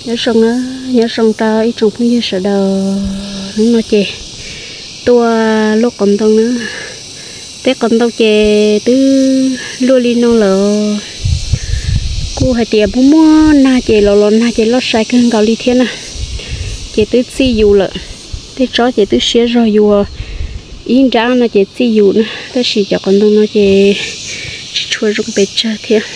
Nyob zoo na, nyob zoo rau ib tsoom phooj ywg sawv daws. Hnub no ces tuaj luaj qos ntoo na. Teb qos ntoo ces twb luaj li no lawm. Kuj hais tias muaj muaj nag ces los los nag ces loj sai kawg nkaus li thiab na. Ces twb txij yus lawm. Tej tsob ces twb siab zog, yus ib nrab no ces txij yus na, tab sis cov qos ntoo no ces tsis tshua zoo pes tsawg thiab.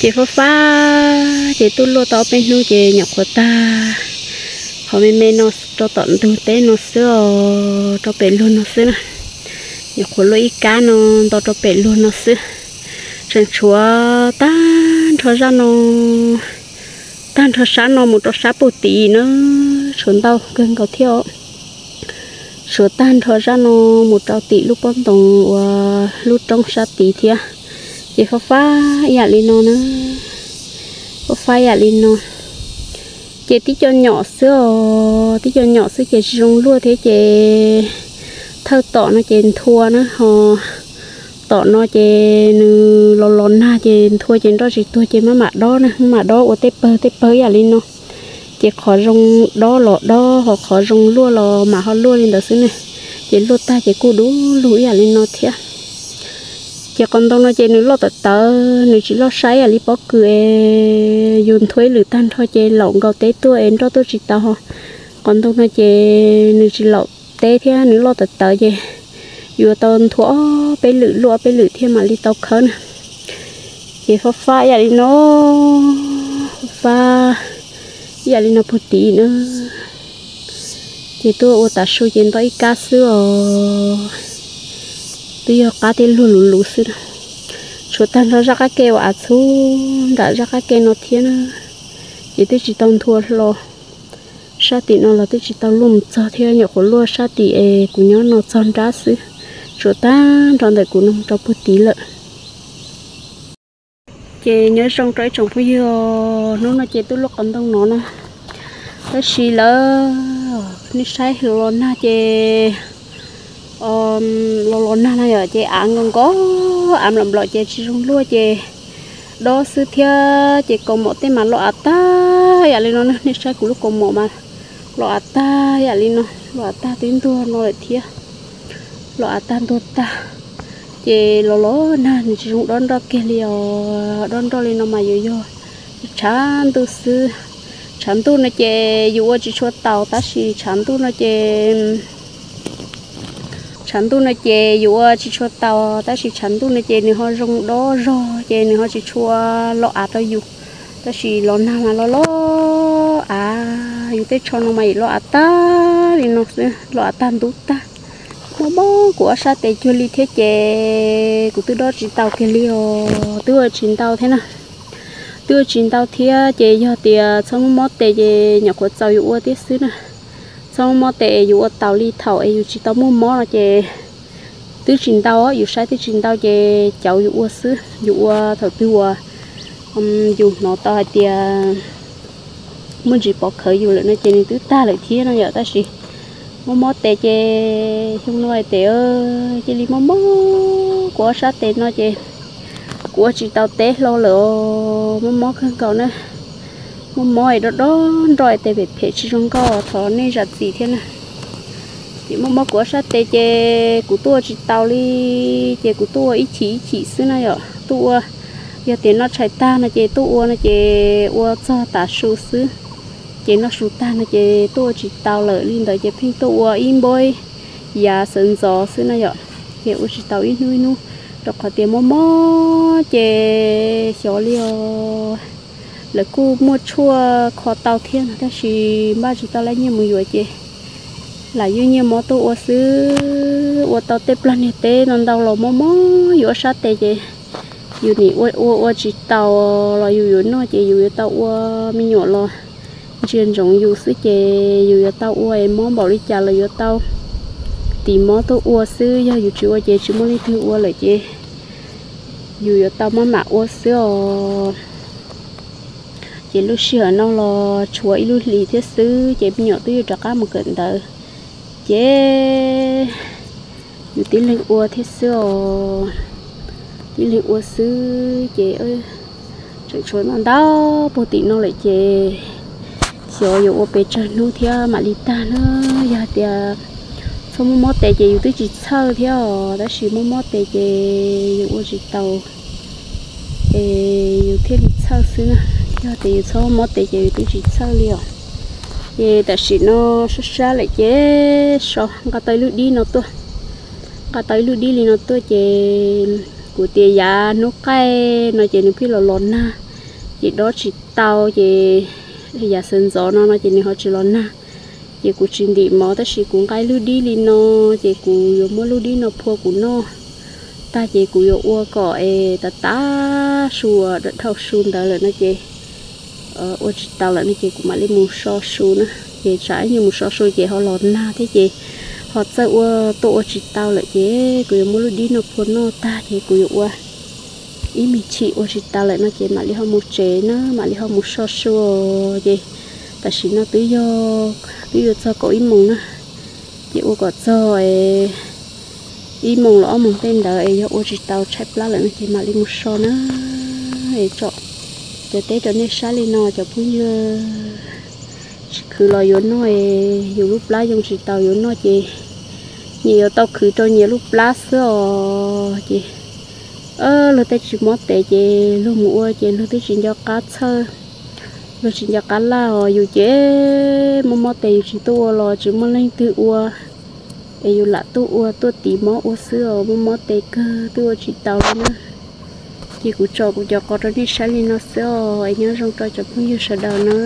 Ces fab fab ces tuaj luaj tau ob peb hnub ces nyuam qhuav tag qhov me me no rau tom ntug teb no xwb os, rau pem luag no xwb na. Nyuam qhuav luaj ib kab no nto rau pem luag no xwb. Tseem tshuav tag nrho zaj no, tag nrho sab no mus rau sab puag tim na, tshuav ntau kawg nkaus thiab os. Tshuav tag nrho zaj no mus rau tim lub pob ntoos uas lub roob sab tid thiab. Ces fab fab ib yam li no na, fab fab ib yam li no. Ces tib co nyom xwb os, tib co nyom xwb ces tsis zoo luaj thiab ces thawj tom no ces nthua na ho. Tom no ces nws los los nag ces nthua ces nroj tsis tuag ces maj mam dob na, maj mam dob ua tej pawg tej pawg ib yam li no. Ces qhov zoo dob los dob, ho qhov zoo luaj los mam ho luaj li ntawd xwb ne. Ces luaj tag ces kuj du lug ib yam li no thiab. Ces qos ntoo no ces nws loj tawv tawv, nws tsis loj sai ib yam li pob kws es yus nthuav ib lwm tag nrho ces laum nkaus teb tuaj es nroj tuaj tsis tau ho. Qos ntoo no ces nws tsis laum teb thiab nws loj tawv tawv ces yuav tau nthua ob peb lwm luaj ob peb lwm thiab mam li tau khawb na. Ces fab fab ib yam li no, fab fab ib yam li no puag tid na. Ces tuaj ua tav su ces nto ib kab xwb os. Twb yog qab tej luag luv luv xwb na. Tshuav tag nrho zaj qab ke uas av txhub nram zaj qab ke no thiab na. Ces twb tsis tau nthua hlo. Sab tim no los twb tsis tau luaj mus txog thiab, nyuam qhuav luaj sab tim es kuv nyob no txog nrab xwb. Tshuav tag nrho ntawm kuv no mus rau puag tid lawm. Ces nyob zoo rau ib tsoom phooj ywg, hnub no ces tuaj luaj qos ntoo no na. Tab sis lawm nej saib los los nag ces los los nag no yom, ces av nkaus nkaus, av nplom nplom ces tsis zoo luaj ces dob xwb thiab ces kaus mom tej mas los av tag yam li no na. Nej saib kuv lub kaus mom mas los av tag yam li no, los av tag twb ntuag no lawm thiab. Los av tag ntuag tag, ces los los nag nws tsis zoo dob nroj kiag li os. Dob nroj li no mas yuav yog tshav ntuj xwb. Tshav ntuj no ces yus ua tsis tshua taus, tab sis tshav ntuj no ces tshav ntuj no ces yus ua tsis tshua taus, tab sis tshav ntuj no ces nws ho zoo dob zog ces nws ho tsis tshua los av rau yus. Tab sis los nag mas los los av, yus tej tsho no mas yim los av tag li no xwb, los av tag ntub tag. Mob mob kuv ob sab tes cuag li thiab ces kuv twb dob tsis taus kiag li os, twb ua tsis ntau thiab na. Twb ua tsis ntau thiab ces yog tias txhob mob mob tes ces nyuam qhuav txaus yus ua thiab xwb na. Txhob mob mob tes es yus ua taus li thaum es yus tsis tau muaj mob no ces twb tsis ntau, yus saib twb tsis ntau ces cauv yus ua xwb. Yus ua thaum twg uas yus hnov tau hais tias muaj ntsis pov khawv yus lawm no ces nws twb tag lawm thiab no yom. Tab sis mob mob tes ces xyoo no hais tias cia li mob mob kuv ob sab tes no ces kuv ua tsis tau teb hlo lawm os, mob mob kawg nkaus na. Mob mob es dob dob nroj es tes phem phem tsis zoo nkauj, thov nej zam txim thiab na. Ces mob mob kuv ob sab tes ces kuv tuaj ua tsis taus li, ces kuv tuaj ua ib chim ib chim xwb na yom. Tuaj ua, yog tias noj tshais tag no ces tuaj ua no ces ua txog tav su xwb. Ces noj su tag no ces tuaj ua tsis tau lawm li ntawd ces pheej tuaj ua ib npab yav sawv ntxov xwb na yom. Ces ua tsis tau ib hnub ib hnub rau qhov tias mob mob ces xyov li os. Lawv kuj muaj tshuaj kho tau thiab no tab sis npaj tsis tau lab nyiaj mus yuav ces lam ywj nyiaj mob tuaj ua xwb. Ua tau tej plag niag teb ntau ntau los mob mob yus ob sab tes ces yus nim ua ua tsis taus los yus yuav noj ces yus yuav tau ua, me nyuam los ntsia ntsoov yus xwb ces yus yuav tau ua es mob npaum li cas los yuav tau tiv mob tuaj ua xwb. Yog yus tsis ua ces tsis muaj leej twg ua lawm ces yus yuav tau maj mam ua xwb os. Ces lub sij hawm no los tshuav ib lub hlis thiab xwb ces me nyuam twb yuav rov qab mus kawm ntawv ces yus tib leeg ua thiab xwb os. Tib leeg ua xwb ces tseem tshuav ntau ntau puag tim no lawm ces Yog yuav ua pes tsawg hnub thiab mam li tag na. Yog hais tias txhob muaj mob tes ces yus twb tsis txhawj thiab os, tab sis muaj mob tes ces yus ua tsis tau, es yus thiaj li txhawj xwb na. Yog tias yus txhob muaj mob tes ces yus twb tsis txhawj li os. Ces tam sim no sab sab lawm ces so nqa tau ib lub dib no tuaj, nqa tau ib lub dib li no tuaj ces kuv tias yav hnub qaij no ces nws pheej los los nag, ces dob tsis tau ces yav sawv ntxov no no ces nws ho tsis los nag. Ces kuv tsis ntim mov tab sis kuv nqa ib lub dib li no, ces kuv yuav muab lub dib no phua kuv noj tag ces kuv yuav ua kom es tas tas su, dhau su ntawd lawm no ces ua tsis tau lawm no ces kuv mam li mus so su na. Ces tsam ib nyuag mus so su ces ho los nag thiab ces ho txawj ua, tuaj ua tsis tau lawm ces kuv yuav muab lub dib no phua noj tag ces kuv yuav ua ib me chim, ua tsis tau lawm no ces mam li ho mus tsev na, mam li ho mus so su. Ces tam sim no twb yog, twb yuav txog kaum ib moos na, ces ua kom txog ib moos los ob moos tej ntawd es yog ua tsis tau tshaib plab lawm no ces mam li mus so na. Es tso, cov teb rau nej saib li no cov phooj ywg. Tsis khwv los yuav noj es yus lub plab yoo tsis tau yuav noj ces nyias yuav tau khwv rau nyias lub plab xwb os. Ces luag tej tsis mob tes ces luag mus ua ces luag twb tsis nco qab txhawj, luag tsis nco qab laj os. Yus ces muaj mob tes yus tsis tuaj ua los tsis muaj leej twg ua, es yus lam tuaj ua, tuaj tiv mov ua xwb os, muaj mob tes kawg twb ua tsis tau li na. Ces kuv tso kuv cov qos rau nej saib li no xwb os, es nyob zoo rau cov phooj ywg sawv daws na.